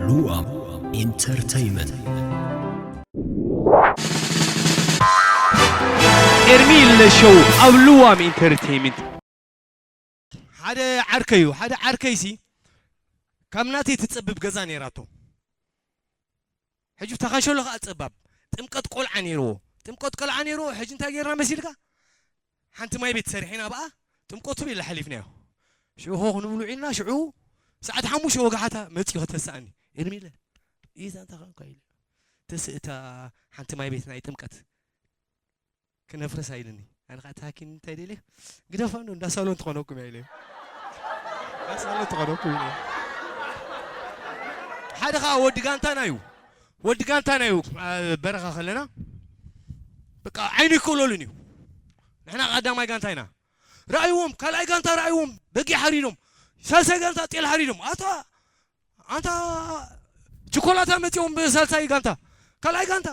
ሉዋም ኢንተርተይመንት። ኤርሚ ኢለ ሸው ኣብ ሉዋም ኢንተርተይመንት። ሓደ ዓርከይ እዩ። ሓደ ዓርከይሲ ካብ ናተይ ትጸብብ ገዛ ነይራቶ። ሕጂ ተኻሸሎ ከኣ ጸባብ። ጥምቀት ቆልዓ ነይርዎ። ጥምቀት ቆልዓ ነይርዎ። ሕጂ እንታይ ጌርና መሲልካ? ሓንቲ ማይ ቤት ሰሪሕና ብኣ ጥምቀቱ ኢልና ሓሊፍናዮ። ሽዑ ኾ ክንብሉ ዒልና ሽዑ ሰዓት ሓሙሽተ ወጋሓታ መጺኡ ከተስኣኒ። ኤርሚለ፣ ኢዛ እንታይ ኾንካ ኢለ። ተስእታ ሓንቲ ማይ ቤት ናይ ጥምቀት ክነፍርሳ ኢልኒ። ኣነ ኸዓ ተሃኪኒ እንታይ ደልየ? ግደፋ እንዶ እንዳ ሳሎን ትኾነኩም እያ ኢለ። እንዳ ሳሎን ትኾነኩም ኢለ። ሓደ ኸዓ ወዲ ጋንታና እዩ። ወዲ ጋንታና እዩ። ኣብ በረኻ ከለና በቃ ዓይኑ ይክእለሉን እዩ። ንሕና ቀዳማይ ጋንታ ኢና። ረኣይዎም፣ ካልኣይ ጋንታ ረኣይዎም፣ በጊዕ ሓሪዶም፣ ሳልሳይ ጋንታ ጤል ሓሪዶም። ኣታ ኣንታ ችኮላታ መጺኦም ብሳልሳይ ጋንታ፣ ካልኣይ ጋንታ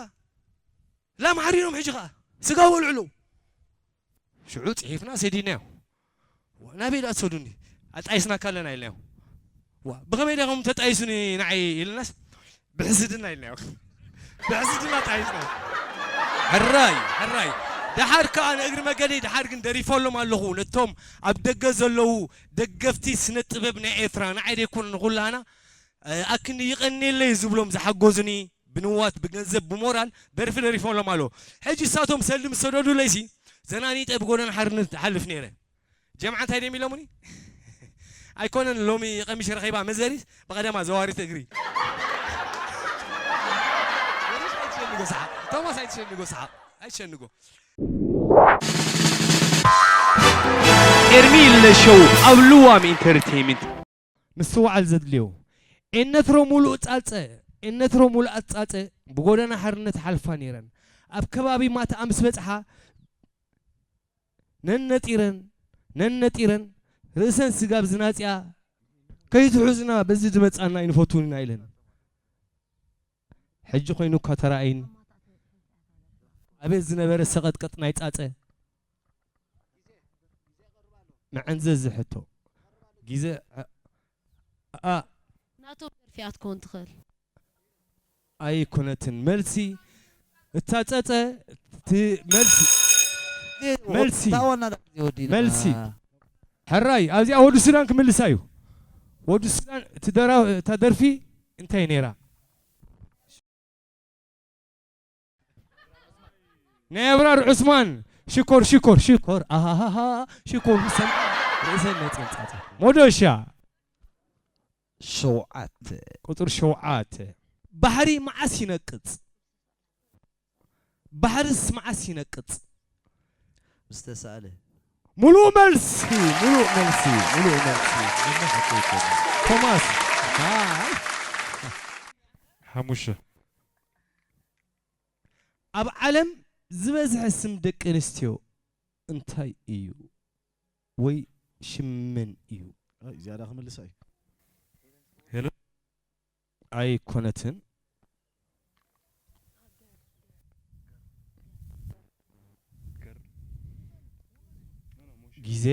ላም ሓሪዶም። ሕጂ ኸዓ ስጋ በልዑ ኣለዉ። ሽዑ ጽሒፍና ሰዲድናዮ። ዋ፣ ናበይ ደኣ ትሰዱኒ? ኣጣይስናካ ኣለና ኢልናዮ። ዋ፣ ብኸመይ ዲኹም ተጣይሱኒ ንዓይ ኢልናስ፣ ብሕስድና ኢልናዮ። ብሕስድና ጣይስና። ሕራይ፣ ሕራይ። ደሓር ከኣ ንእግሪ መገደይ፣ ደሓር ግን ደሪፈሎም ኣለኹ። ነቶም ኣብ ደገ ዘለዉ ደገፍቲ ስነ ጥበብ ናይ ኤርትራ፣ ንዓይ ደይኮኑን ንኹላህና፣ እ፣ ኣክኒ ይቐንየለይ ዝብሎም ዝሓገዙኒ፣ ብንዋት፣ ብገንዘብ፣ ብሞራል ደርፊ ደሪፎሎም ኣለዉ። ሕጂ እሳቶም ሰልዲ ምስ ሰደዱለይሲ፣ ዘናኒጠ ብጎደና ሓርነት እሓልፍ ነይረ። ጀምዓ እንታይ ድዮም ኢሎምኒ? ኣይኮነን ሎሚ ቀሚሽ ረኺባ መዘሪስ ብቐደማ ዘዋሪት እግሪ። ወደሽ ኣይትሸንጎ ሰሓቕ። ቶማስ ኣይትሸንጎ ሰሓቕ። ኣይትሸንጎ። ኤርሚ ኢለ ሸው ኣብ ልዋም ኢንተርቴይመንት። ምስትውዓል ዘድልዮ። ኤነትሮ ሙሉእ ጻጸ፣ ኤነትሮ ሙሉኣት ጻጸ ብጎደና ሓርነት ሓልፋ ነይረን። ኣብ ከባቢ ማትኣ ምስ በጽሓ ነነጢረን፣ ነነጢረን ርእሰን ስጋብ ዝናጽያ ከይትሑዝና በዚ ዝመጻና ኣይንፈቱን ኢና ኢለን። ሕጂ ኮይኑ እኳ ተራእይን። ኣቤት ዝነበረ ሰቐጥቀጥ ናይ ጻጸ። መዐንዘዚ ሕቶ። ግዜ ኣ-፣ ኣ-፣ ናቶም ደርፊ እያ ክትከውን ትኽእል። ኣይኮነትን። መልሲ እታ ጸጸ እቲ መልሲ። እታ ዋና ዳ ግዜ ወዲና። መልሲ። ሕራይ ኣብዚኣ ወዲ ሱዳን ክምልሳ እዩ። ወዲ ሱዳን እቲ ደራ-፣ እታ ደርፊ እንታይ ነይራ? ናይ ኣብራር ዑስማን ሽኮር ሽኮር ሽኮር ኣሃሃሃ ሽኮር ሰም ርእሰን ነጸንጻጻ። ሞዶሻ ሸውዓተ። ቁጽሪ ሸውዓተ። ባሕሪ መዓስ ይነቅጽ? ባሕርስ መዓስ ይነቅጽ? ምስ ተሳእለ። ሙሉእ መልሲ፣ ሙሉእ መልሲ፣ ሙሉእ መልሲ። ምንም ሓቂ ኣይኮነን። ቶማስ። ኣይ። ሓሙሽተ። ኣብ ዓለም ዝበዝሐ ስም ደቂ ኣንስትዮ እንታይ እዩ? ወይ ሽም መን እዩ? ኣይ፣ ዝያዳ ክምልሳ እዩ። ሄሎ? ኣይኮነትን። ግዜ፣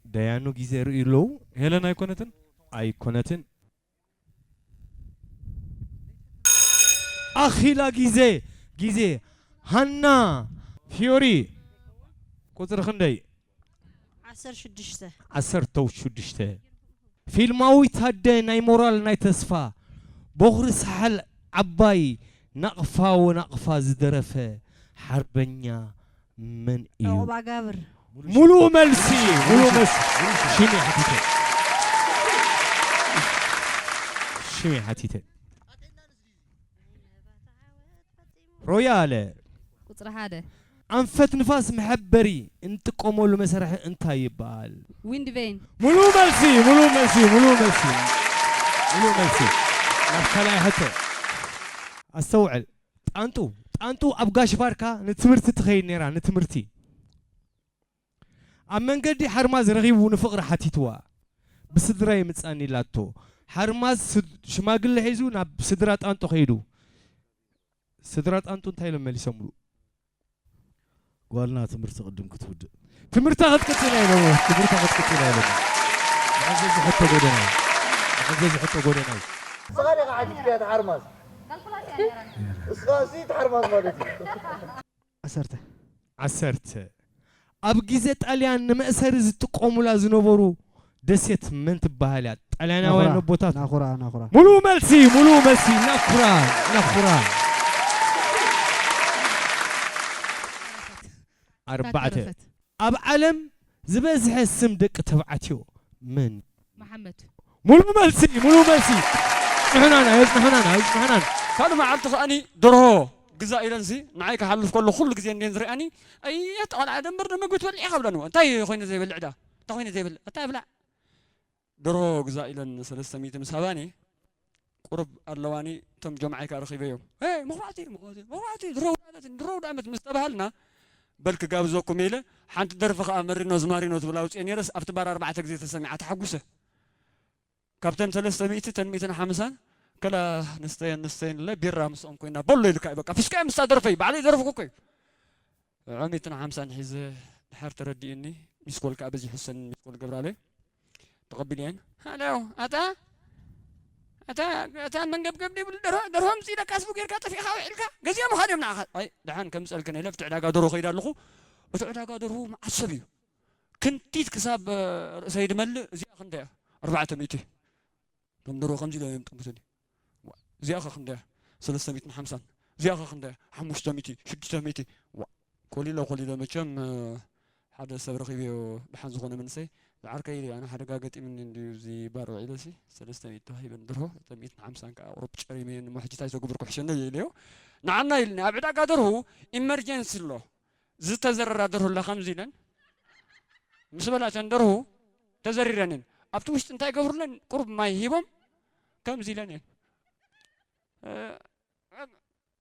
ደያኑ ግዜ ርእዩ ኣለዉ። ሄለን ኣይኮነትን? ኣይኮነትን። ኣኺላ ግዜ፣ ግዜ። ሃና፣ ፊዮሪ፣ ቁጽሪ ክንደይ? ዓሰርተ ሽዱሽተ። ዓሰርተ ሽዱሽተ። ፊልማዊ ታደ ናይ ሞራል ናይ ተስፋ፣ ቦኽሪ ሳሕል ዓባይ፣ ናቕፋ ወናቕፋ ዝደረፈ ሓርበኛ መን እዩ? ዑቕባጋብር። ሙሉእ መልሲ፣ ሙሉእ መልሲ። ሽም እየ ሓቲተ። ሽም እየ ሓቲተ። ሮያለ። ቁጽሪ ሓደ። ኣንፈት ንፋስ መሐበሪ እንጥቀመሉ መሳርሒ እንታይ ይበሃል? ዊንድ ቬን። ሙሉእ መልሲ፣ ሙሉእ መልሲ፣ ሙሉእ መልሲ። ሙሉእ መልሲ። ናብ ካልኣይ ሕቶ። ኣስተውዕል። ጣንጡ፣ ጣንጡ ኣብ ጋሽ ባርካ ንትምህርቲ ትኸይድ ነይራ፣ ንትምህርቲ። ኣብ መንገዲ ሓርማዝ ረኺቡ ንፍቕሪ ሓቲትዋ። ብስድራ ይምጻኒ ኢላቶ። ሓርማዝ ስድ-፣ ሽማግለ ሒዙ ናብ ስድራ ጣንጡ ከይዱ። ስድራ ጣንጡ እንታይ ኢሎም መሊሶምሉ? ጓልና ትምህርቲ ቅድም ክትውድእ። ትምህርታ ክትቅጽል እያ ኢሎሞ። ትምህርታ ክትቅጽል እያ ኢሎሞ። መዐንዘዚ ሕቶ ጎደና እዩ። መዐንዘዚ ሕቶ ጎደና እዩ። ንስኻ ዲኻ ሓቲትካያ ተሓርማዝ? እስኻ እሲ ተሓርማዝ ማለት እዩ። ዓሰርተ ዓሰርተ ኣብ ግዜ ጣልያን ንመእሰሪ ዝጥቀሙላ ዝነበሩ ደሴት መን ትበሃል እያ? ጣልያናውያን ኣቦታት። ናኹራ ናኹራ። ሙሉእ መልሲ፣ ሙሉእ መልሲ። ናኩራ፣ ናኩራ። ኣርባዕተ ኣብ ዓለም ዝበዝሐ ስም ደቂ ተባዕትዮ መን? መሓመድ። ሙሉእ መልሲ፣ ሙሉእ መልሲ። የጽንሑናና፣ የጽንሑናና፣ የጽንሑናና። ካልእ መዓልቲ ከኣኒ ደርሆ ግዛእ ኢለንሲ ንዓይ ክሓልፍ ከሎ ኩሉ ግዜ እንድየን ዝሪኣኒ ኣየ እቲ ቆልዓ ደንበር ደመግቢ ትበልዕ ኢኻ ብለንዎ። እንታይ ኮይኑ ዘይበልዕ ዳ እንታይ ኮይኑ ዘይበልዕ እንታይ ብላዕ ደርሆ ግዛእ ኢለን ሰለስተ ሚእቲ ምስ ሃባኒ ቁሩብ ኣለዋኒ እቶም ጀምዓይ ከኣ ረኺበዮም ሄ መኹባዕቲ መኹባዕቲ መኹባዕቲ ድሮ ውዳመት ድሮ ውዳመት ምስ ተባሃልና በል ክጋብዘኩም ኢለ ሓንቲ ደርፊ ከኣ መሪኖ ዝማሪኖ ትብል ኣውፅኤ ነይረስ ኣብቲ ባር ኣርባዕተ ግዜ ተሰሚዓ ተሓጉሰ ካብተን ሰለስተ ሚእቲ እተን ሚእትን ሓምሳን ከላ ንስተየን ንስተየን ኢለ ቢራ ምስኦም ኮይና በሎ ኢልካ እዩ በቃ ፍሽካ እዮም ምስታ ደርፈይ ባዕለይ ዘረፍኩ እኮ እዩ ዕሚትን ሓምሳን ሒዘ ድሓር ተረዲኡኒ ሚስኮል ከዓ በዚሑ ሰን ሚስኮል ገብራለይ ተቐቢለየን ሃሎ ኣታ ኣታ ኣታ መንገብገብ ዘይብሉ ደርሆ ደርሆ ምፂ ኢለካ ስቡ ጌርካ ጠፊእካ ውዒልካ ገዚኦም ምዃን እዮም ንዓኻ ኣይ ደሓን ከምፀልክን ኢለ ኣብቲ ዕዳጋ ደርሆ ከይደ ኣለኹ እቲ ዕዳጋ ደርሆ መዓት ሰብ እዩ ክንቲት ክሳብ ርእሰይ ድመልእ እዚኣ ክንደያ ኣርባዕተ ሚእቲ እቶም ደርሆ ከምዚ ኢሎም እዮም ጠምቱኒ። እዚኣ ኸ ክንደያ? ሰለስተ ሚእትን ሓምሳን እዚኣ ኸ ክንደያ? ሓሙሽተ ሚእቲ ሽዱሽተ ሚእቲ ዋ ኮሊለ ኮሊለ መቸም ሓደ ሰብ ረኺበዮ ደሓን ዝኾነ መንእሰይ ዝዓርከይ ኢለ ኣነ ሓደጋ ገጢምኒ እንድዩ እዚ ባር ውዒለ ሲ ሰለስተ ሚእቲ ተዋሂበን ደርሆ እተን ሚእትን ሓምሳን ከዓ ቁሩብ ጨሪመየን እሞ ሕጂ ታይ ተግብር ክሕሸኒ እየ ኢለዮ ንዓና ኢልኒ ኣብ ዕዳጋ ደርሁ ኢመርጀንሲ ኣሎ ዝተዘረራ ደርሁ ኣላ ከምዚ ኢለን ምስ በላ እተን ደርሁ ተዘሪረን እየን ኣብቲ ውሽጢ እንታይ ይገብሩለን ቁሩብ ማይ ሂቦም ከምዚ ኢለን እየን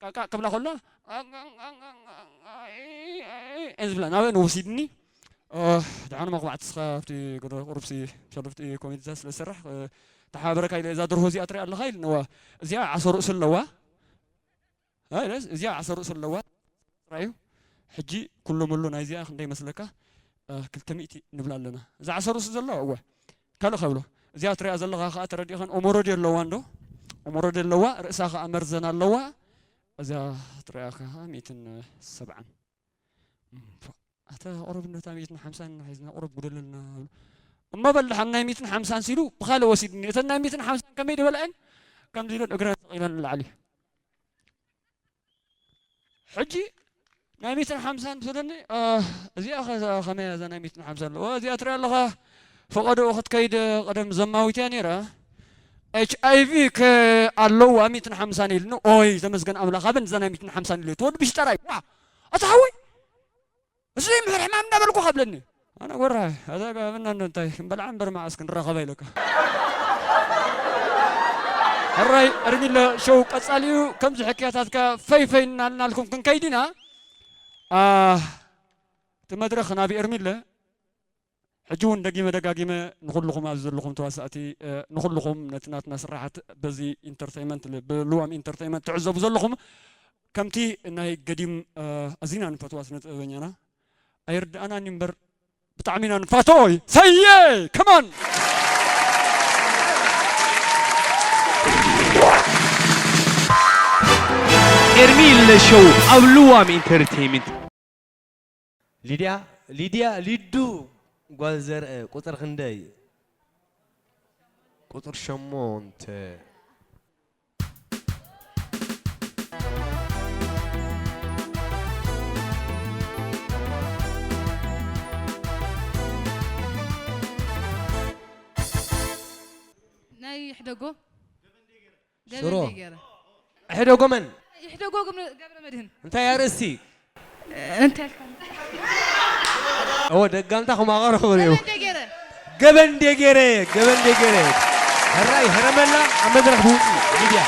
ቃቃ ክብላ ከሎ እየን ዝብላ ናበን ወሲድኒ ድሓን መቕባዕቲ ስኻ ኣብቲ ቁሩብሲ ሸለፍቲ ኮሚቴታት ስለ ዝሰርሕ ተሓባበረካ ኢለ እዛ ደርሆ እዚኣ ትሪኣ ኣለኻ ኢልነዋ እዚኣ ዓሶ ርእሲ ኣለዋ እዚኣ ዓሶ ርእሲ ኣለዋ ጥራይ እዩ ሕጂ ኩሎ መሎ ናይዚኣ ክንደይ መስለካ ክልተ ሚእቲ ንብላ ኣለና እዛ ዓሶ ርእሲ ዘለዋ እወ ካልእ ከብሎ እዚኣ ትሪኣ ዘለኻ ከዓ ተረዲእኸን ኦሞሮዲ ኣለዋ እንዶ ኦሞሮዲ ኣለዋ ርእሳ ከዓ መርዘን ኣለዋ እዚኣ ትሪኣ ከዓ ሚእትን ሰብዓን ኣታ ቁሩብ ነታ ሚእትን ሓምሳን ሒዝና ቁሩብ ጉደለልና እሞ በል ድሓን ናይ ሚእትን ሓምሳን ሲሉ ብኻልእ ወሲድኒ እተን ናይ ሚእትን ሓምሳን ከመይ ድበልዐን ከምዚ ኢለን እግረን ሰቕ ኢለን ንላዕሊ ሕጂ ናይ ሚእትን ሓምሳን ትብለኒ እዚኣ ከመይ እዛ ናይ ሚእትን ሓምሳን ኣለዋ እዚኣ ትሪኣ ኣለኻ ፈቐድኡ ክትከይድ ቀደም ዘማዊት እያ ነይራ ኤች ኣይ ቪ ከ ኣለዋ ሚእትን ሓምሳን ኢልኒ ኦይ ተመስገን ኣምላኽ ኣበን እዛ ናይ ሚእትን ሓምሳን ኢለ ትወዲ ብሽጠራይ ዋ ኣታ ሓወይ እዚ ዘይምሕር ሕማም እንዳበልኩ ከብለኒ ኣነ ጎራ ኣዛ ጋብና እንዶ እንታይ ክንበልዓ እምበር መዓስ ክንራኸባ ኢለካ ሕራይ እርሚለ ሸው ቀጻሊኡ ከምዚ ሕክያታትካ ፈይፈይ እናልናልኩም ክንከይድ ኢና እቲ መድረኽ ናብ ኤርሚለ ሕጂ እውን ደጊመ ደጋጊመ ንኹልኹም ኣብዚ ዘለኹም ተዋሳእቲ ንኹልኹም ነቲ ናትና ስራሓት በዚ ኢንተርተይመንት ብልዋም ኢንተርተይመንት ትዕዘቡ ዘለኹም ከምቲ ናይ ገዲም ኣዚና ንፈትዋ ስነ ጥበበኛና ኣይርድኣናን እዩ እምበር ብጣዕሚ ኢና ንፋቶ ሰየ ከማን ኤርሚ ለሸው ኣብ ልዋም ኢንተርቴይመንት ሊድያ ሊድያ ሊዱ ጓል ዘርአ ቁፅር ክንደይ? ቁፅር ሸሞንተ ናይ ይሕደጎ ሽሮ። እሕደጎ መን? ይሕደጎ ገብረ መድህን እንታይ ኣርእስቲ? እንታይ ኢልካ እወ ደጋምታ ከማቐረ ክብር እዩ ገረ ገበን ደገረ ገበን ደገረ ሕራይ ሄረመላ ኣብ መድረኽ ብውፅኢ ሚድያ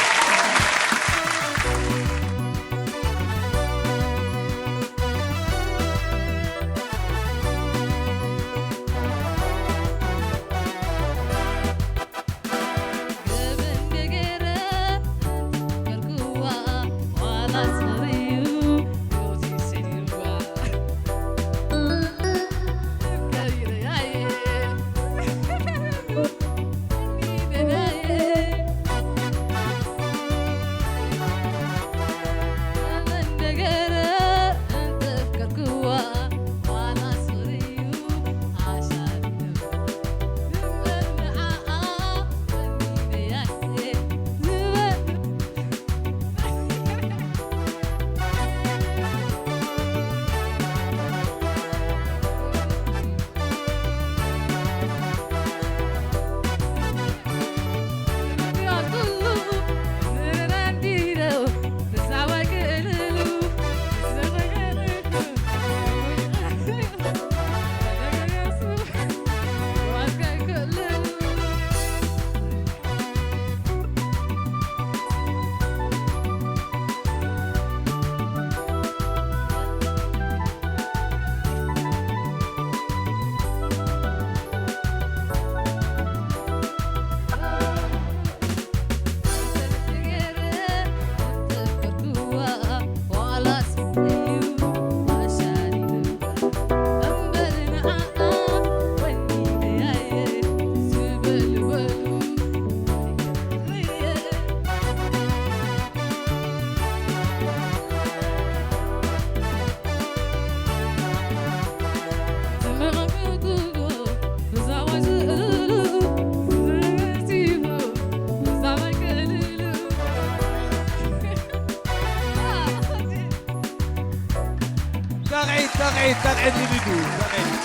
ጣቕዒት ንሊዱ፣ ጣቕዒት።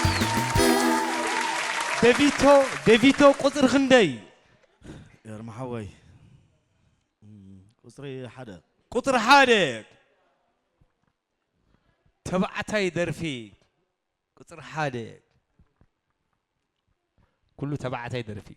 ደቪቶ፣ ደቪቶ ቁጽሪ ክንደይ? ኤርሚ ሓወይ፣ እም፣ ቁጽሪ ሓደ። ቁጽሪ ሓደ። ተባዕታይ ደርፊ። ቁጽሪ ሓደ። ኩሉ ተባዕታይ ደርፊ።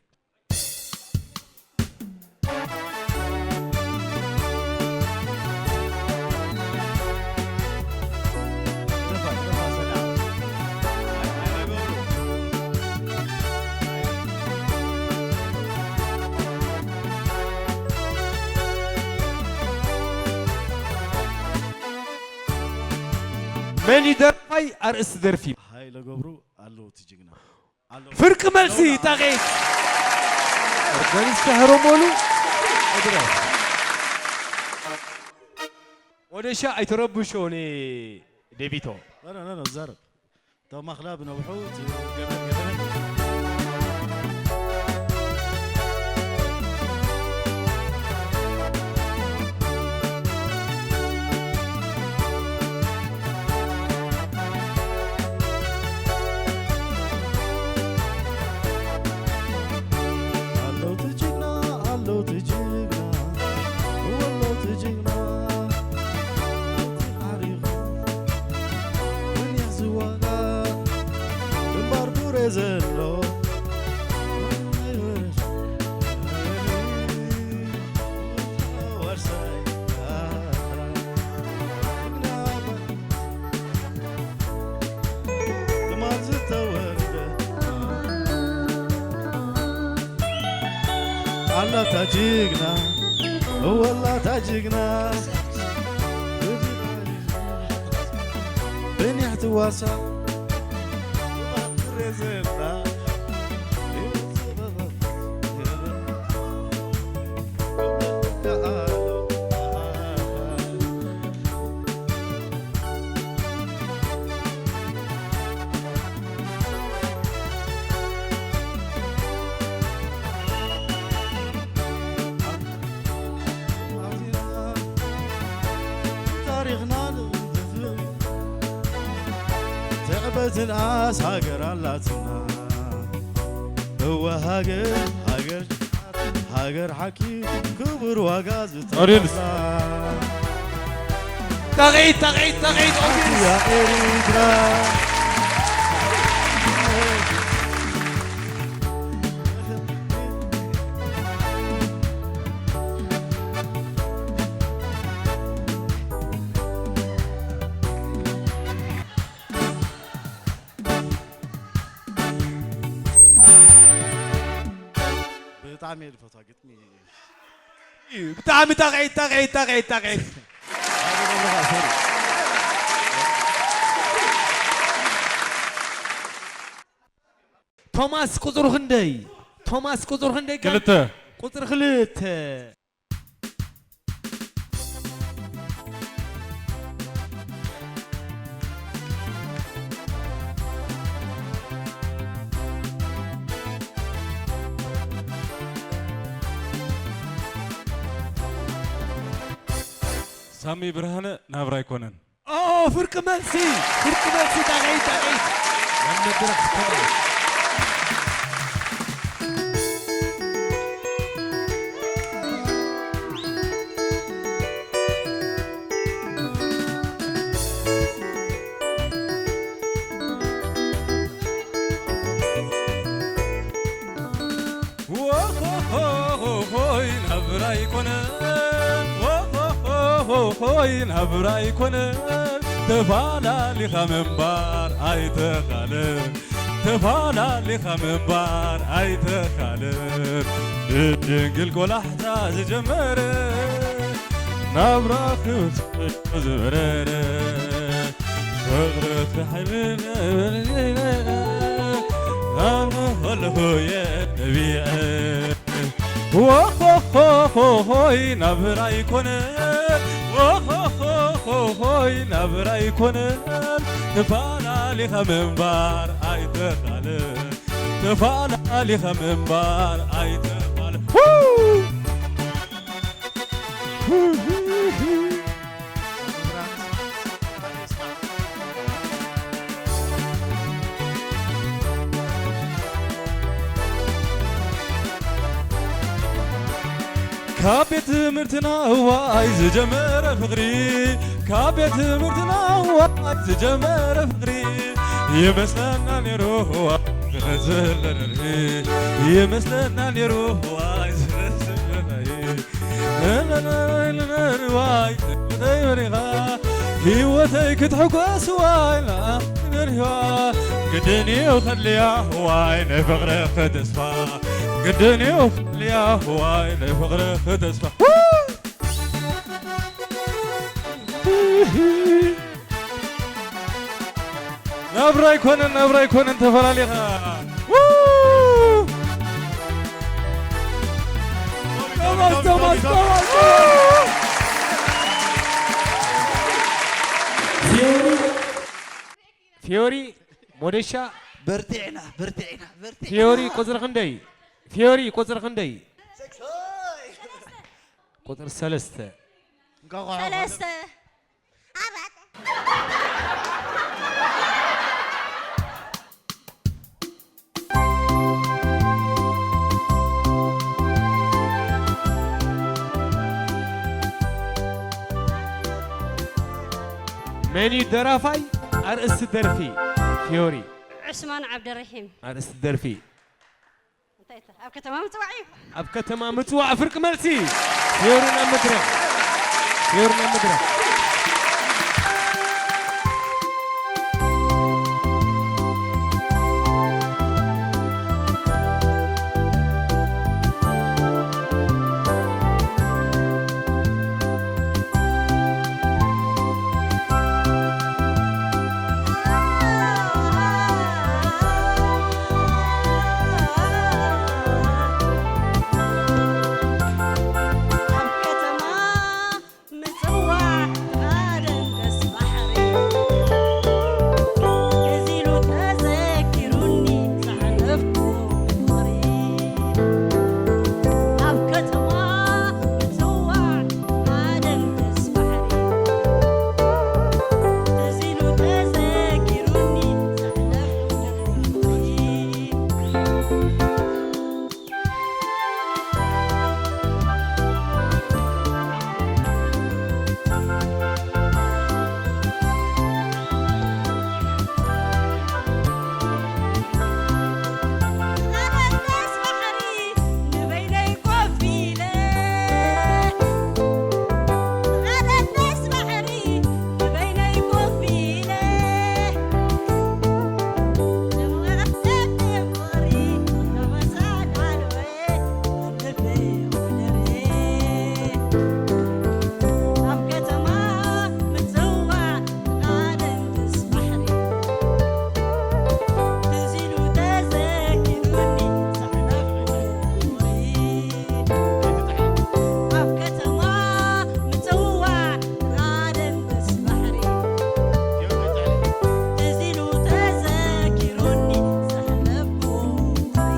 መን እዩ ደርፋይ? ኣርእስቲ ደርፊ። ሃይለ ገብሩ ኣለዎ እቲ ጅግና። ኣለዎ። ፍርቂ መልሲ፣ ኣለውና። ጣቕዒት። ኦርጋኒስታ ህረሞሉ እድረስ። ወደሻ ኣይተረብሾ ኔ ዴቪቶ። ኖ፣ ኖ፣ ኖ፣ ኖ፣ ዘረብ። እቶም ማኽላ ብነብሑ፣ እቲ ገመድ ገመድ። ኣለው ትጅግና፣ ኣለው ትጅግና፣ ወለው ትጅግና። እቲ ዓሪኹ መን ይሕዝወና? ግንባር ቡሬ ዘሎ ትማል ዝተወልደ ኣላታ ጅግና፣ እወ ኣላታ ጅግና። ብንያት ዋሳ ታሪኽና ንእንተፍልጥ ትዕበትን ኣስ ሃገር ኣላትና። እወ ሃገር፣ ሃገር፣ ሃገር ሓቂ ክቡር ዋጋ ኦዲየንስ። ዝተኸፈላ። ጣቕዒት፣ ጣቕዒት፣ ጣቕዒት፣ ኦዲየንስ። እያ ኤሪትራ። ብጣዕሚ እየ ዝፈትዋ ግጥሚ። ብጣዕሚ ጣቕዒት፣ ጣቕዒት፣ ጣቕዒት፣ ጣቕዒት። ቶማስ ቁጽሩ ክንደይ? ቶማስ ቁጽሩ ክንደይ? ክልተ። ቁጽሪ ክልተ። ሳሚ ብርሃነ ናብራ ኣይኮነን። ኦ፣ ፍርቂ መልሲ፣ ፍርቂ መልሲ፣ ጣቕዒት፣ ጣቕዒት። ናብ መድረኽ ተመለስ። ሆይ ናብራ ኣይኮነን፣ ሆይ ናብራ ኣይኮነን፣ ተፋላሊኻ ምንባር ኣይተኻልን፣ ተፋላሊኻ ምንባር ኣይተኻልን። ብድንግል ቆላሕታ ዝጀመረ ናብራ ክብቶ ዝበረረ ፍቕርኺ ሓይሊ ነበረ ኣነ ከለኹ እየ ነቢዐ። ሆሆሆሆሆይ ናብራ ኣይኮነን፣ ሆሆሆሆሆይ ናብራ ኣይኮነን፣ ተፋላሊኻ ምንባር ኣይተኻልን፣ ተፋላሊኻ ምንባር ኣይተኻልን። ሁ! ሁ! ሁ! ሁ! ካብ ቤት ትምህርትና እዋይ ዝጀመረ ፍቕሪ፣ ካብ ቤት ትምህርትና እዋይ ዝጀመረ ፍቕሪ፣ ይመስለና ነይሩ እዋይ ዝኸዝለለሪ፣ ይመስለና ነይሩ እዋይ ዝኸዝለለሪ። እዋይ ህይወተይ በሪኻ፣ ህይወተይ ክትሕጎስ እዋይ ንዓኺ ደሪኻ። ግድን እዩ ከድልያ እዋይ ናይ ፍቕርኺ ተስፋ፣ ግድን እዩ ከድልያ እዋይ ናይ ፍቕርኺ ተስፋ። ናብራ ኣይኮነን፣ ናብራ ኣይኮነን ተፈላሊኻ። ቶማስ፣ ቶማስ፣ ቶማስ፣ ቶማስ። ፊዮሪ፣ ፊዮሪ፣ ሞደሻ። በርቲዕና፣ በርቲዕና፣ በርቲዕና። ፊዮሪ ቁጽሪ ክንደይ? ፊዮሪ ቁጽሪ ክንደይ? ቁጽሪ ሰለስተ። እንኳዕ ሰለስተ። ኣርባዕተ። መን እዩ ደራፋይ? ኣርእስቲ ደርፊ። ፊዮሪ። ዑስማን ዓብደረሒም። ኣርእስቲ ደርፊ። እንታይ እታ ኣብ ከተማ ምጽዋዕ እዩ? ኣብ ከተማ ምጽዋዕ ፍርቂ መልሲ። ፊዮሪ ናብ መድረኽ። ፊዮሪ ናብ መድረኽ። ኣብ ከተማ ምጽዋዕ ተደንገስ ባሕሪ፣ ትዝ ኢሉ ተዘኪሩኒ ዘሕለፍኩ ፍቕሪ። ኣብ ከተማ ምጽዋዕ ተደንገስ ባሕሪ፣ ትዝ ኢሉ ተዘኪሩኒ ዘሕለፍኩ ፍቕሪ።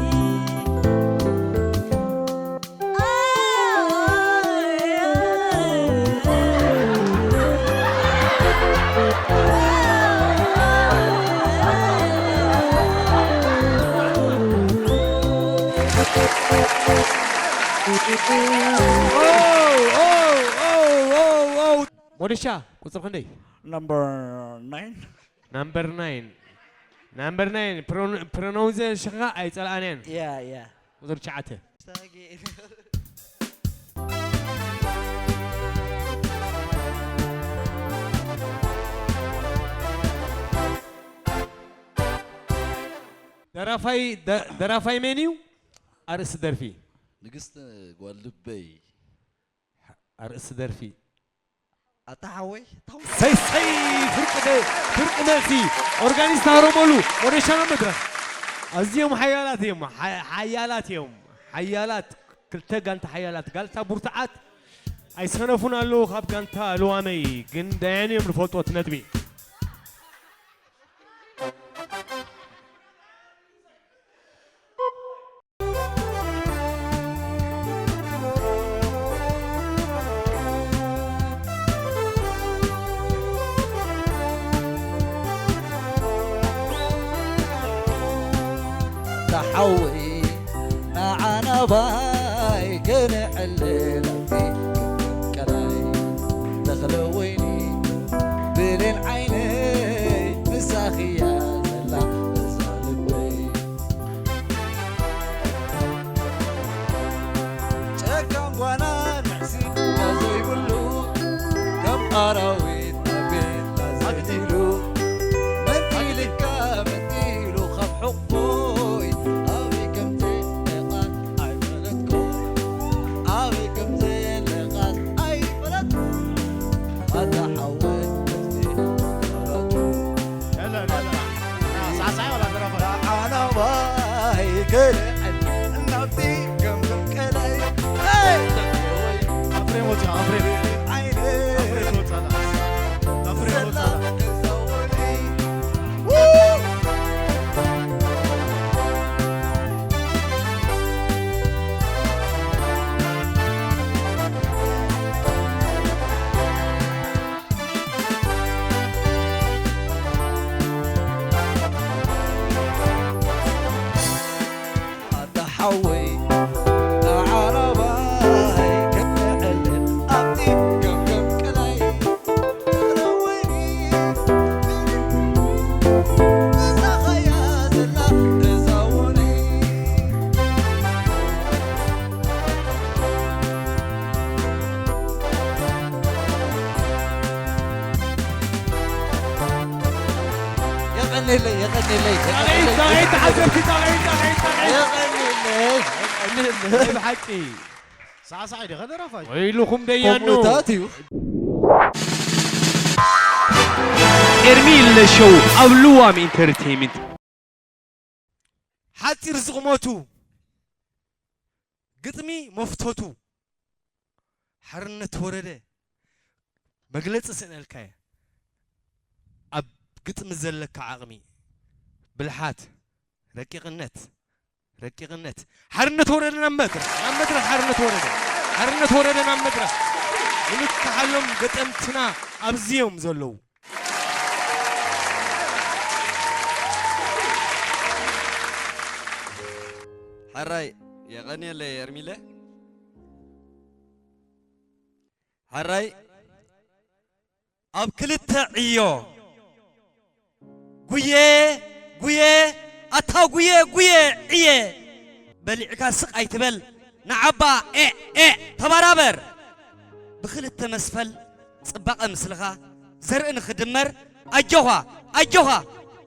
ሞደሻ፣ ቁጽሪ ክንደይ? Number nine. Number nine. Number nine. Pronunciation-ኻ ኣይጸልኣናን። Yeah, yeah. ቁጽሪ ትሽዓተ። ደራፋይ፣ ደ-፣ ደራፋይ መን እዩ? ኣርእስቲ ደርፊ። ንግስቲ ጓል ልበይ። ኣርእስቲ ደርፊ። ኣታ ሓወይ፣ ታው-፣ ሰይ፣ ሰይ፣ ፍርቂ ደ-፣ ፍርቂ መልሲ። ኦርጋኒስት ሃረመሉ፣ ሞደሻ ናብ መድረኽ። ኣዝዮም ሓያላት እዮም፣ ሓ-፣ ሓያላት እዮም፣ ሓያላት፣ ክልተ ጋንታ ሓያላት፣ ጋንታ ብርቱዓት ኣይሰነፉን ኣለዉ ካብ ጋንታ ልዋመይ፣ ግን ዳያን እዮም ዝፈልጡ እቲ ነጥቢ። ተሓዊ ንዓናባይ ገለ ዕልል ኣብቲ ክምቀላይ ተኽለ ወይኒ ብሌን ዓይነይ ምሳኺያ ዘላ እዛ ልበይ። ጨካን ጓና ንዕሲ ዘይብሉ ከም ኣራዊት ናብ ቤት ኣዘይትብሉ መንጢልካ መንጢሉ ካብ ሕቑፎይ ኣበይ ከም ትዕቐት ኣይፈለጥኩ ኣበይ ከም ዘለቓስ ኣይፈለጥኩ ኣታ ሓወይ እስቲ ተረቱ ሳዕሳዕ ወላ ደረፋ ዓናባይ ገለ ዕልል እናብቲ ከም ቀላይ ኣፍሬም ወፂኣ ኣፍሬም ዓይነይ ኣፍሬም ትወፅኣላ ኣፍሬም ትወፅኣላ ሓወይ ዓረባይ ከነዕልል ኣብቲ ገምገም ቀላይ ተኽለ ወይኒ እዛ ኸያ ዘላ እዛ ወይኒ የቐኔለይ የቐኔለይ ጣቕዒት ጣቕዒት ተዓዘብቲ ጣቕዒት ጣቕዒት ጣቕዒት የቐኔለይ ናይ ብሓቂ ሳዕሳዕ ዲኸ ደራፋይ ወይልኹም ደያኑ ከምኡታት እዩ ኤርሚ ኢለሸው ኣብ ልዋም ኢንተርቴይመንት ሓፂር ዝቕመቱ ግጥሚ መፍተቱ ሓርነት ወረደ መግለፂ ስእነልካየ ኣብ ግጥሚ ዘለካ ዓቕሚ ብልሓት ረቂቕነት ረቂቕነት ሓርነት ወረደ ናብ መድረኽ ናብ መድረኽ ሓርነት ወረደ ሓርነት ወረደ ናብ መድረኽ ንምክሓሎም ገጠምትና ኣብዚዮም ዘለዉ ሕራይ የቐንየለይ ኤርሚለ ሕራይ ኣብ ክልተ ዕዮ ጉየ ጉየ ኣታ ጉየ ጉየ ዕየ በሊዕካ ስቕ ኣይትበል ንዓባ ኤዕ ኤዕ ተባራበር ብኽልተ መስፈል ጽባቐ ምስልኻ ዘርኢ ንኽድመር ኣጆኻ ኣጆኻ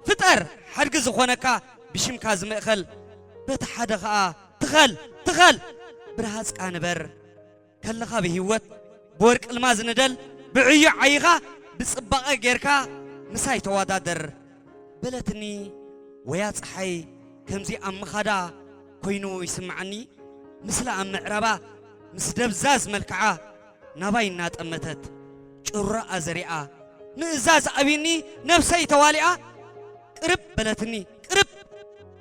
ፍጠር ሓድጊ ዝኾነካ ብሽምካ ዝምእኸል በቲ ሓደ ኸኣ ትኸል ትኸል ብርሃጽካ ንበር ከለኻ ብህይወት ብወርቂ ልማዝ ንደል ብዕዮ ዓይኻ ብጽባቐ ጌርካ ምሳይ ተወዳደር በለትኒ ወያ ጸሓይ ከምዚ ኣብ ምኻዳ ኮይኑ ይስምዓኒ ምስላ ኣብ ምዕራባ ምስ ደብዛዝ መልክዓ ናባይ እናጠመተት ጭሮኣ ዘሪኣ ምእዛዝ ኣብኒ ነብሰይ ተዋሊኣ ቅርብ በለትኒ ቅርብ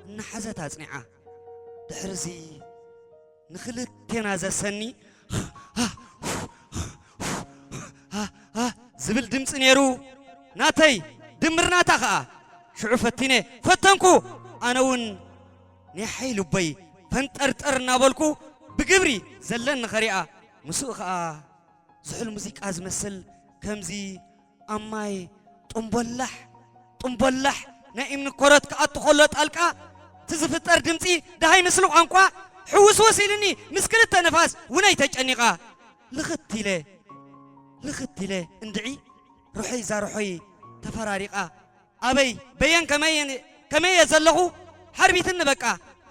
እናሓዘት ኣጽኒዓ ድሕርዚ ንኽልቴና ዘሰኒ ዝብል ድምፂ ነይሩ ናተይ ድምር ናታ ኸዓ ሽዑ ፈቲነ ፈተንኩ ኣነ እውን ኔሓይ ልቦይ ፈንጠርጠር እናበልኩ ብግብሪ ዘለኒ ኸሪኣ ምስኡ ኸዓ ዝሑል ሙዚቃ ዝመስል ከምዚ ኣብ ማይ ጥምቦላሕ ጥምቦላሕ ናይ እምኒ ኮረት ክኣቱ ከሎ ጣልቃ እቲ ዝፍጠር ድምፂ ደሃይ ምስሊ ቋንቋ ሕውስውስ ኢልኒ ምስ ክልተ ንፋስ ውነይ ተጨኒቓ ልኽት ኢለ ልኽት ኢለ እንድዒ ርሖይ ዛርሖይ ተፈራሪቓ ኣበይ በየን ከመይ እየ ዘለኹ ሓርቢትኒ በቃ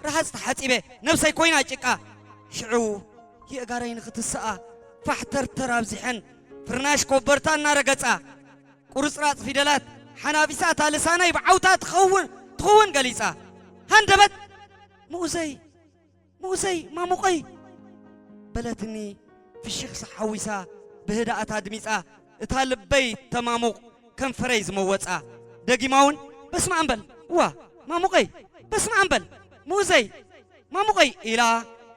ረሃፅ ተሓፂበ ነብሰይ ኮይና ጭቃ ሽዑ የእጋረይ ንኽትስኣ ፋሕተርተር ኣብዚሐን ፍርናሽ ኮበርታ እናረገፃ ቁርፅራፅ ፊደላት ሓናፊሳ እታ ልሳነይ ብዓውታ ትኸውን ትኸውን ገሊፃ ሃንደበት ሙኡዘይ ሙኡዘይ ማሙቐይ በለትኒ ፍሽኽታ ሓዊሳ ብህድኣት ኣድሚጻ እታ ልበይ ተማሙቕ ከንፈረይ ዝመወጻ ደጊማ እውን በስመኣም በል እዋ ማሙቐይ በስመኣም በል ሙኡዘይ ማሙቐይ ኢላ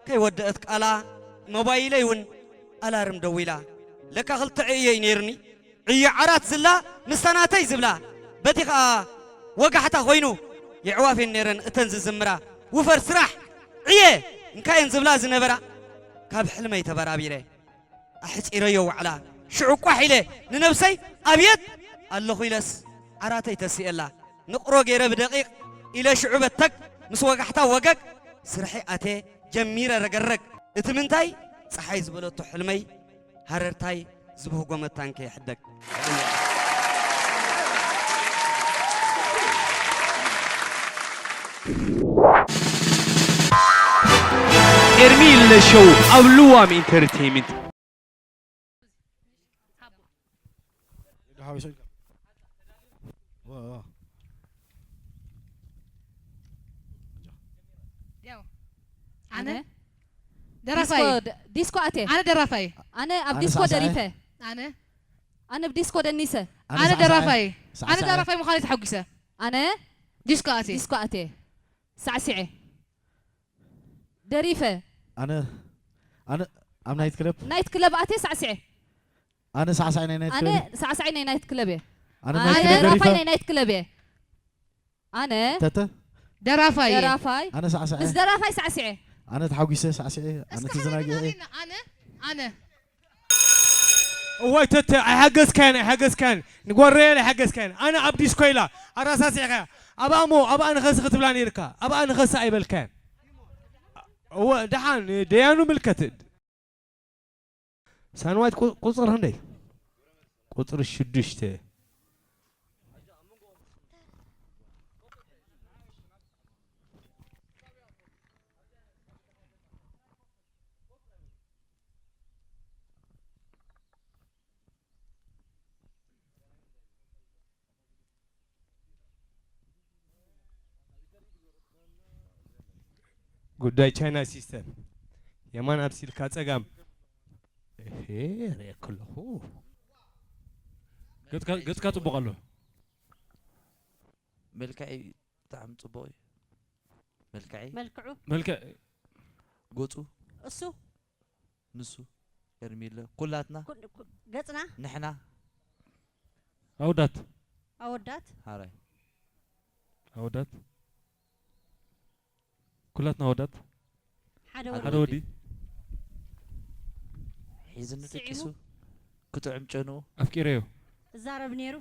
ከይወደአት ቃላ ሞባይለይ እውን ኣላርም ደዊላ ለካ ክልተ ዕየ እዩ ነይሩኒ ዕዮ ዓራት ዝላ ምስታ ናተይ ዝብላ በቲ ኸኣ ወጋሕታ ኮይኑ የዕዋፍ እየን ነይረን እተን ዝዝምራ ውፈር ስራሕ ዕየ እንካየን ዝብላ ዝነበራ ካብ ሕልመይ ተበራቢረ ኣሕጺረዮ ዋዕላ። ሽዑ ቋሕ ኢለ ንነብሰይ ኣብየት ኣለኹ ኢለስ ዓራተይ ተሲኤላ። ንቕሮ ገይረ ብደቂቕ ኢለ ሽዑ በተግ ምስ ወጋሕታ ወገግ ስርሐይ ኣትየ ጀሚረ ረገረግ። እቲ ምንታይ ጸሓይ ዝበለቶ ሕልመይ ሃረርታይ ዝብህጎ መታን ከይሕደግ። ኤርሚ ኢለ ሾው ኣብ ልዋም ኢንተርቴይንመንት። ኣነ ኣነ ደራፋይ ዲስኮ ደ- ዲስኮ ኣቴ ኣነ ደራፋይ ኣነ ኣብ ኣነ ዲስኮ ሳዕሳዒ። ደሪፈ ኣነ ኣነ ብ ዲስኮ ደኒሰ ኣነ ኣነ ሳዕሳዒ። ደራፋይ ኣነ ሳዕሳዒ። ደራፋይ ምዃነይ ተሓጒሰ ኣነ ዲስኮ ኣቴ ዲስኮ ኣቴ ሳዕሲዐ ደሪፈ ኣነ ኣነ ኣብ ናይት ክለብ ናይት ክለብ ኣቴ ሳዕሲዐ ኣነ ሳዕሳዒ ናይ ናይት ኣነ ክለብ ሳዕሳዒ ናይ ናይት ክለብ እየ ኣነ ኣነ ናይት ክለብ ደራፋይ ደሪፈ ናይ ናይት ክለብ እየ ኣነ ተተ ደራፋይ እየ ደራፋይ ኣነ ሳዕሳዒ ምስ ደራፋይ ሳዕሲዐ ኣነ ተሓጒሰ ሳዕሲዒ ኣነ እስከ ተዘናጊዐ ሓንቲ ኣነ ኣነ እዋይ ተተ ኣይሓገዝካያን ኣይሓገዝካያን ንጎረየል ኣይሓገዝካያን ኣነ ኣብ ዲስኮ ኢላ ኣራሳሲዕካ ኣብኣ ሞ ኣብኣ ንኸሲ ክትብላ ነይርካ ኣብኣ ንኸሲ ኣይበልካያን እወ ደሓን ደያኑ ምልከት ሳንዋይት ቁፅሪ ክንደይ ቁፅሪ ሽዱሽተ ጉዳይ ቻይና ሲስተም የማን ኣብሲልካ ጸጋም እሄ ርኤ ከለኹ ገጽካ ጽቡቕ ኣሎ መልክዐይ ብጣዕሚ ጽቡቕ እዩ። መልክዐይ መልክዑ መልክዕ ገጹ እሱ ንሱ ሄርሜለ ኩላትና ገጽና ንሕና ኣውዳት ኣወዳት ሓራይ ኣወዳት ኩላትና ኣወዳት ሓደ ሓደ ወዲ ወዲ ሒዝኒ ስዒሙ። ደቂሱ ክጥዕም ጨንኡ ኣፍቂረዮ እዛረብ ነይሩ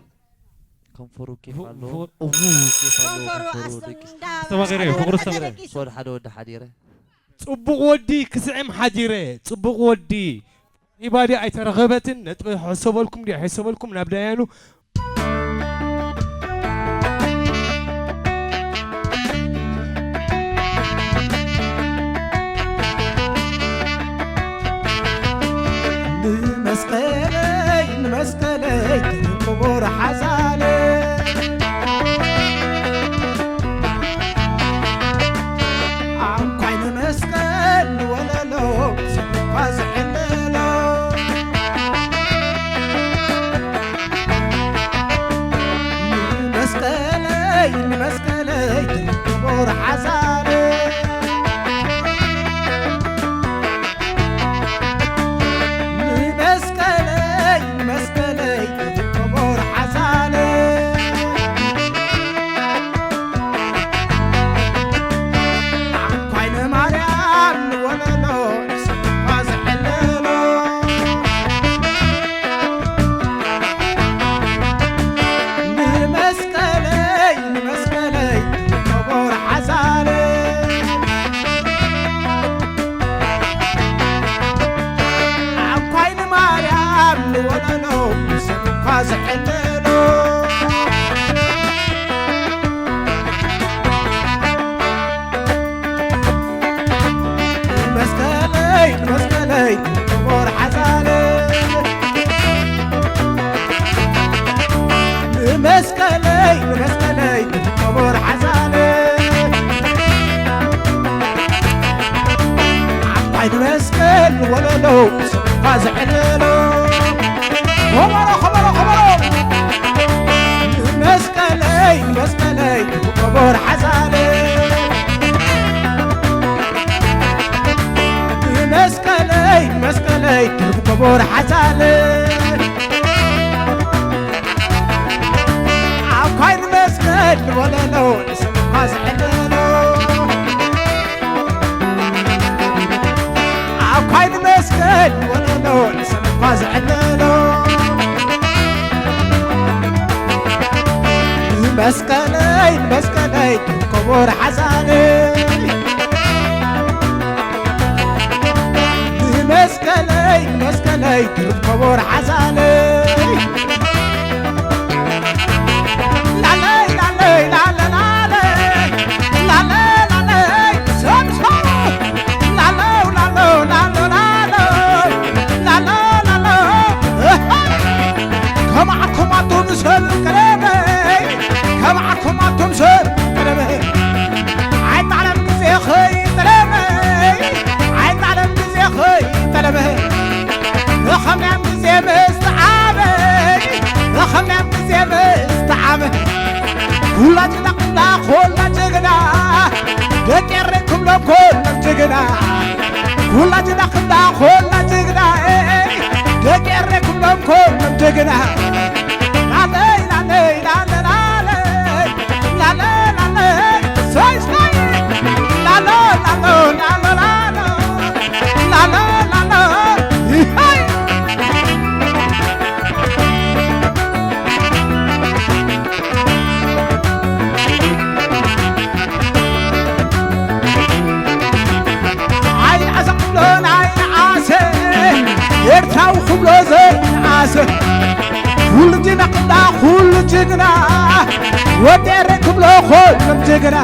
ከንፈሩ ኬፍ ኣለዎ ፍቕር- እዉ ኬፍ ኣለዎ ከንፈሩ ከንፈሩ ደቂ እንዳ ዝተባገረ እዩ፣ ፍቕሩ ኣስተ- ዝተባገረ። ደቂሱ። ሶል ሓደ ወዲ ሓዲረ ጽቡቕ ወዲ ክስዕም ሓዲረ ጽቡቕ ወዲ ኢባዲ ኣይተረኸበትን ነጥቢ ሕሰበልኩም ድዩ ኣይሕሰበልኩም ናብ ዳያኑ ንመስቀለይ ንመስቀለይ ክቡር ሓዛለ ኣንኳይ ንመስቀል ንወለሎ ሰንኳ ዝሕለሎ ንመስቀለይ ንመስቀለይ ክቡር ሓዛለ ንመስቀለይ ንመስቀለይ ክቡር ሓዛለ ዓንኳይ ንማርያም ንወለሎ ንስኻ ዝሕለሎ ንመስቀለይ ንመስቀለይ ክቡር ሓዛለ ዓንኳይ ንማርያም ንወለሎ ንስኻ ዝሕለሎ መስቀለይ መስቀለይ ክቡር ሓዛለ መስቀለይ መስቀለይ ክቡር ሓዛለ ዓባይ መስቀል ወለሎ ስኻ ዝሕለሎ ኸበሮ ኸበሮ ኸበሮ መስቀለይ መስቀለይ ክቡር ሓዛለ መስቀለይ መስቀለይ ክቡር ሓዛለ ዓኳይ ንመስቀል ንወለሎ ንስኻ ዝሕለሎ ዓኳይ ትርከቦ ርሓሳለይ ላለይ ላለይ ላለ ላለ ላለ ላለይ ሰብሰብ ላሎ ላሎ ላሎ ላሎ ላሎ ላሎ እሃ ከማዕኩማቱ ንሰብ ቀደመይ ከማዕኩማቱም ሰብ ቀደመይ ዓይጣለም ግዜ ኸይጠለመይ ዓይጣለም ግዜ ኸይጠለመ ረኸምናም ግዜ ምስ ተዓበ ረኸምናም ግዜ ምስ ተዓበ ኩላ ጅግና ኩላ ጅግና ደቂ ኤረይ ክብሎም ኩሎም ጅግና ኩላ ጅግና ክብላ ኩላ ጅግና ደቂ ኤረይ ክብሎም ኩሎም ጅግና ላለይ ላለይ ላለ ላለ ላለ ላለ ሰይ ሰይ ላሎ ላሎ ላሎ ላሎ ላሎ ላሎ ይሃይ ኣይንዓሰ ክብሎ ኣይንዓሰ ኤርትራዊ ክብሎ ዘይንዓሰ ኩሉ ጅግና ክብላ ኩሉ ጅግና ወዲ ኤረይ ክብሎ ኩሎም ጅግና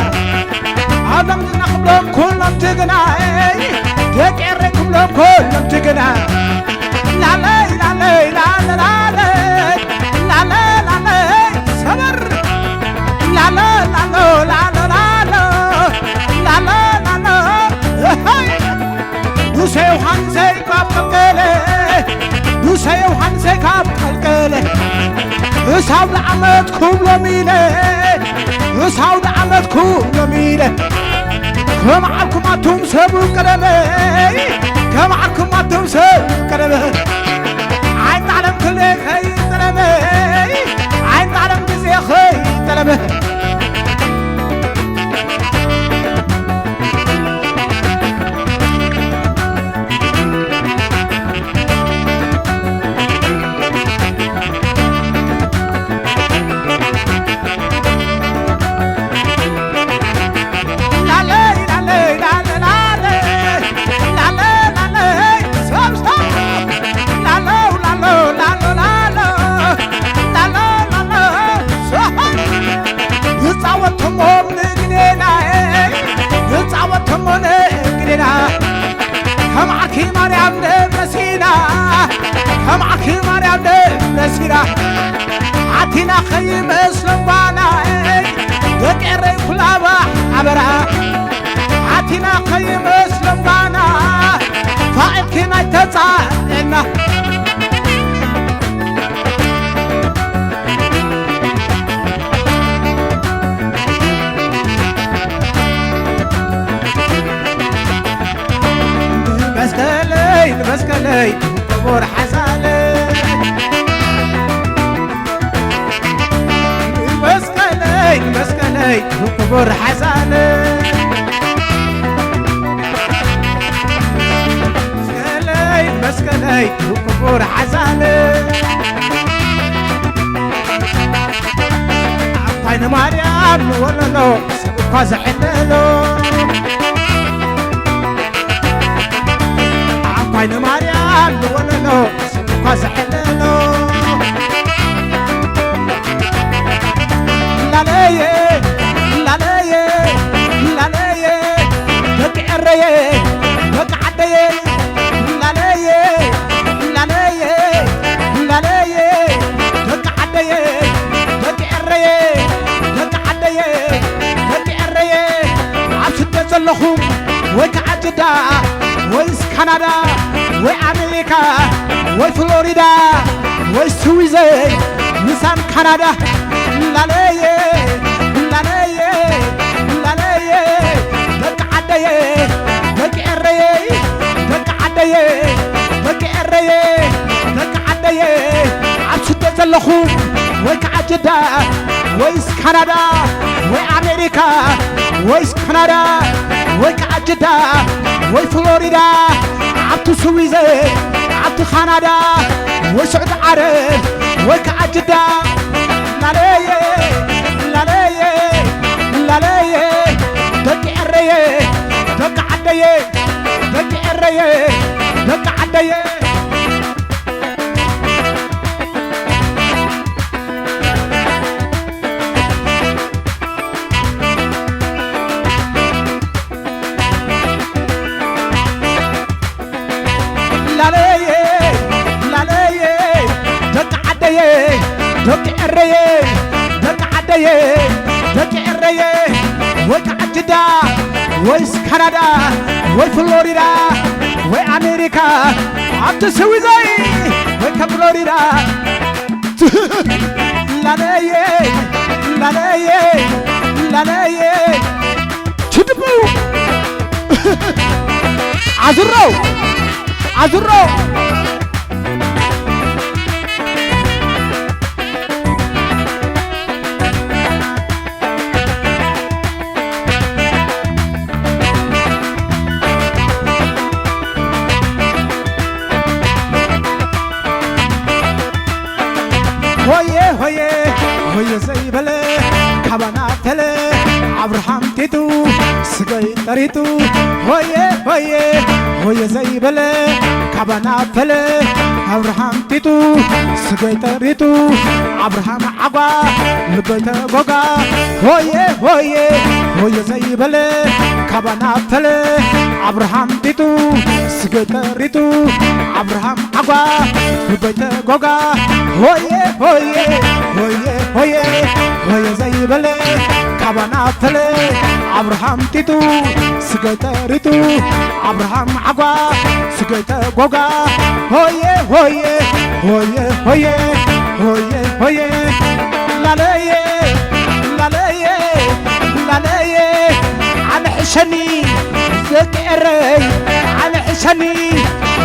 ኣሎም ጅግና ክብሎም ኩሎም ጅግና ደቂ ኤረይ ክብሎም ኩሎም ጅግና ላለይ ላለይ ላለ ላለይ ላለ ላለይ ሰበር ላሎ ላሎ ላሎ ላሎ ላሎ ላሎ እሃይ ሙሴ ዮሃንሰይ ካብ ቀልቀለ ሙሴ ዮሃንሰይ ካብ ቀልቀለ እሳብ ለዓመት ክብሎም ኢለ እሳብ ለዓመት ክብሎም ኢለ ከም ዓርኩም ኣቱም ሰብ ቀደመ ከም ዓርኩም ኣቱም ሰብ ቀደመ ዓይጣለም ክለ ኸይጠለመ ዓይጣለም ግዜ ኸይጠለመ ዝጻወትሞም ንግዴና ዝጻወትሞ ንግዴና ከም ዓርኪ ማርያም ደብረ ሲና ከም ዓርኪ ማርያም ደብረ ሲና ኣቲና ከይመስሎም ጓና ደቂ ኤረይ ኩላባ ኣበራ ኣቲና ከይመስሎም ጓና ፋቒድኪ ናይ ተጻዕና መስቀለይ መስቀለይ ክቡር ሓሳለ መስቀለይ መስቀለይ ክቡር ሓሳለ መስቀለይ መስቀለይ ክቡር ሓሳለ ኣባይ ንማርያም ንወለሎ ሰብ እኳ ዘሕለሎ ኣባይ ንማርያም ንወለሎ ሰብ እኳ ዘሕለሎ ላለየ ላለየ ላለየ ደቂ ኤረየ ደቂ ዓደየ ላለየ ላለየ ላለየ ደቂ ዓደየ ደቂ ኤረየ ደቂ ዓደየ ደቂ ኤረየ ኣብ ስደት ዘለኹም ወይ ከዓ ጅዳ ወይስ ካናዳ ወይ ኣሜሪካ ወይ ፍሎሪዳ ወይ ስዊዘይ ምሳን ካናዳ ላለየ ላለየ ላለየ ደቂ ዓደየ ደቂ ኤረየ ደቂ ዓደየ ደቂ ኤረየ ደቂ ዓደየ ኣብ ስደት ዘለኹም ወይ ከዓ ጅዳ ወይስ ካናዳ ወይ ኣሜሪካ ወይስ ካናዳ ወይ ከዓ ጅዳ ወይ ፍሎሪዳ ዓብቲ ስዊዘ ዓብቲ ካናዳ ወይ ስዑዲ ዓረብ ወይ ከዓ ጅዳ ላለየ ላለየ ላለየ ደቂ ኤረየ ደቂ ዓደየ ደቂ ኤረየ ደቂ ዓደየ ዳ ወይስ ካናዳ ወይ ፍሎሪዳ ወይ ኣሜሪካ ኣብቲ ስዊዘይ ወይ ከም ፍሎሪዳ ላለየ ላለየ ላለየ ትድቡ ኣዙረው ኣዙረው ሆየ ሆየ ሆየ ዘይበለ ካባና ተለ ኣብርሃም ጢጡ ስገይ ጠሪጡ ሆየ ሆየ ሆየ ዘይበለ ካባና ፈለ ኣብርሃም ጢጡ ስገይ ጠሪጡ ኣብርሃም ዓጓ ልበይ ተጎጋ ሆየ ሆየ ሆየ ዘይበለ ካባና ፈለ ኣብርሃም ጢጡ ስገይ ጠሪጡ ኣብርሃም ዓጓ ልበይ ተጎጋ ሆየ ሆየ ሆየ ሆየ ሆየ ዘይበለ ካባና ፈለ ኣብርሃም ጢጡ ስገይ ጠሪጡ ኣብርሃም ዓጓ ስገይ ተጎጋ ሆየ ሆየ ሆየ ሆየ ሆየ ሆየ ላለየ ላለየ ላለየ ኣነ ሕሸኒ ዘቂ ኤረይ ኣነ ሕሸኒ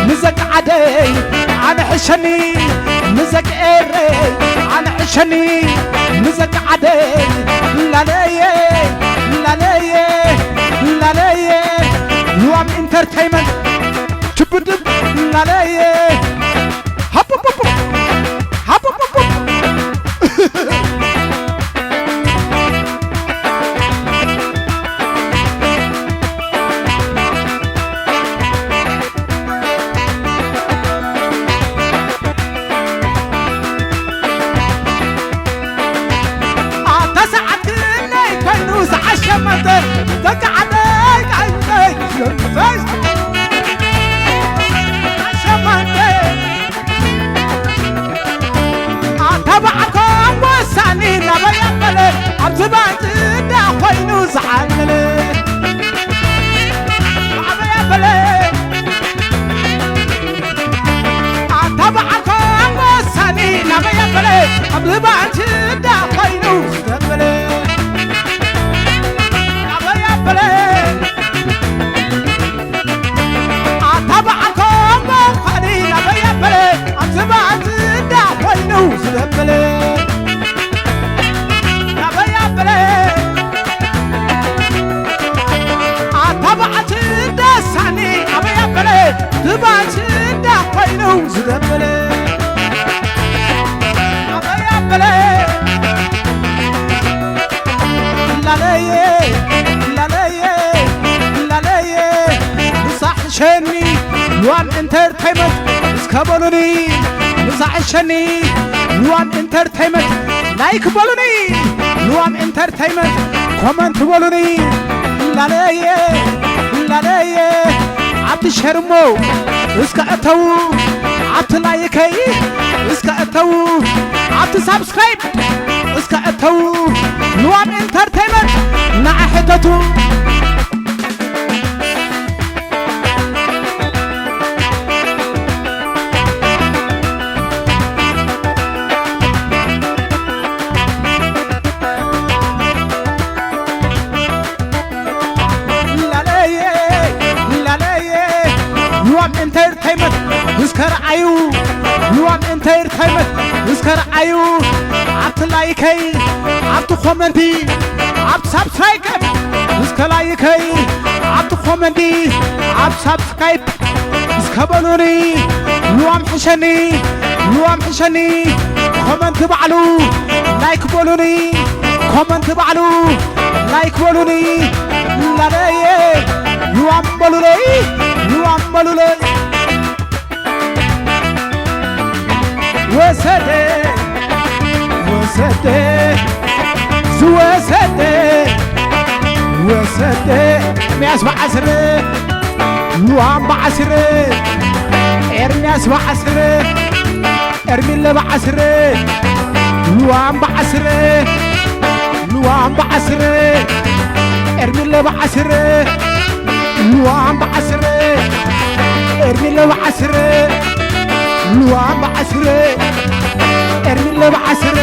ንዘቂ ዓደይ ኣነ ሕሸኒ ንዘቂ ኤረይ ኣነ ሕሸኒ ንዘቂ ዓደይ ላለየ ላለየ ላለየ ሉዋም ኢንተርቴይመንት ትብድብ ላለየ ሃቡቡቡ ሃቡቡቡ ኣታ ሰዓት ክንደይ ኮይኑ ዝዓሸመተ ደቂ ዓደይ ቃይተይ ዘርግፈይ ዓሸመተ ኣታ በዓልኮም ወሳኒ ናበይ ኣበለ ኣብዚ ባንጭዳ ኮይኑ ዝዓለለ ናበይ ኣበለ ኣታ በዓልኮም ወሳኒ ናበይ ኣበለ ኣብዚ ባንጭዳ ኮይኑ ዝደበለ ናበይ ኣበለ ኣታ በዓልኮም ወሳኒ ናበይ ኣበለ ኣብዚ ባንጭዳ ኮይኑ ዝደበለ ናበይ ኣበለ ኣታ በዓልቲ ደሳኒ ኣበይ ኣበለ ብባንቺ እንዳ ኮይኑ ዝደበለ ኣበይ ኣበለ ላለየ ላለየ ላለየ ምሳሕ ሸኒ ሉዋም ኢንተርቴይመንት እስከ በሉኒ ምሳሕ ሸኒ ሉዋም ኢንተርቴይመንት ላይክ በሉኒ ሉዋም ኢንተርቴይመንት ኮመንት በሉኒ ላለየ ላለየ ኣብቲ ሸርሞ እስከ እተዉ ኣብቲ ላይከይ እስከ እተዉ ኣብቲ ሳብስክራይብ እስከ እተዉ ሉዋም ኢንተርቴይመንት ንዓ ሕተቱ ሉዋም ኢንተርቴይመንት እስከ ረኣዩ ሉዋም ኢንተርቴይመንት እስከ ረኣዩ ኣብቲ ላይከይ ኣብቲ ኮመንቲ ኣብቲ ሳብስክራይብ እስከ ላይከይ ኣብቲ ኮመንቲ ኣብ ሳብስክራይብ እስከ በሉኒ ሉዋም ሕሸኒ ሉዋም ሕሸኒ ኮመንቲ ባዕሉ ላይክ በሉኒ ኮመንቲ ባዕሉ ላይክ በሉኒ ላለየ ሉዋም በሉለይ ሉዋም በሉለይ ወሰደ ወሰደ ዝወሰደ ወሰደ ኤርምያስ በዓስረ ሉዋም በዓስረ ኤርምያስ በዓስረ ኤርሚለ በዓስረ ሉዋም በዓስረ ሉዋም በዓስረ ኤርሚለ ብዓስረ፣ ልዋም ብዓስረ፣ ኤርሚለ ብዓስረ፣ ልዋም ብዓስረ፣ ኤርሚለ ብዓስረ።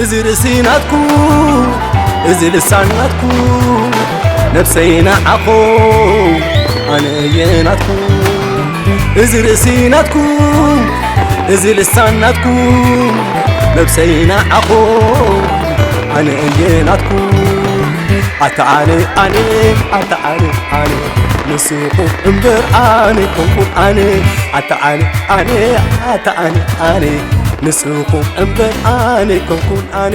እዚ ርእሲ ናትኩ፣ እዚ ልሳን ናትኩ፣ ነብሰይ ንዓኹ፣ ኣነ እየ ናትኩ። እዚ ርእሲ ናትኩ፣ እዚ ልሳን ናትኩ፣ ነብሰይ ንዓኹ፣ ኣነ እየ ናትኩ። ኣታ ኣነ፣ ኣነ፣ ኣታ ኣነ፣ ኣነ፣ ንስኹም እምበር ኣነ ኮንኩን ኣነ። ኣታ ኣነ፣ ኣነ፣ ኣታ ኣነ፣ ኣነ፣ ንስኹም እምበር ኣነ ኮንኩን ኣነ።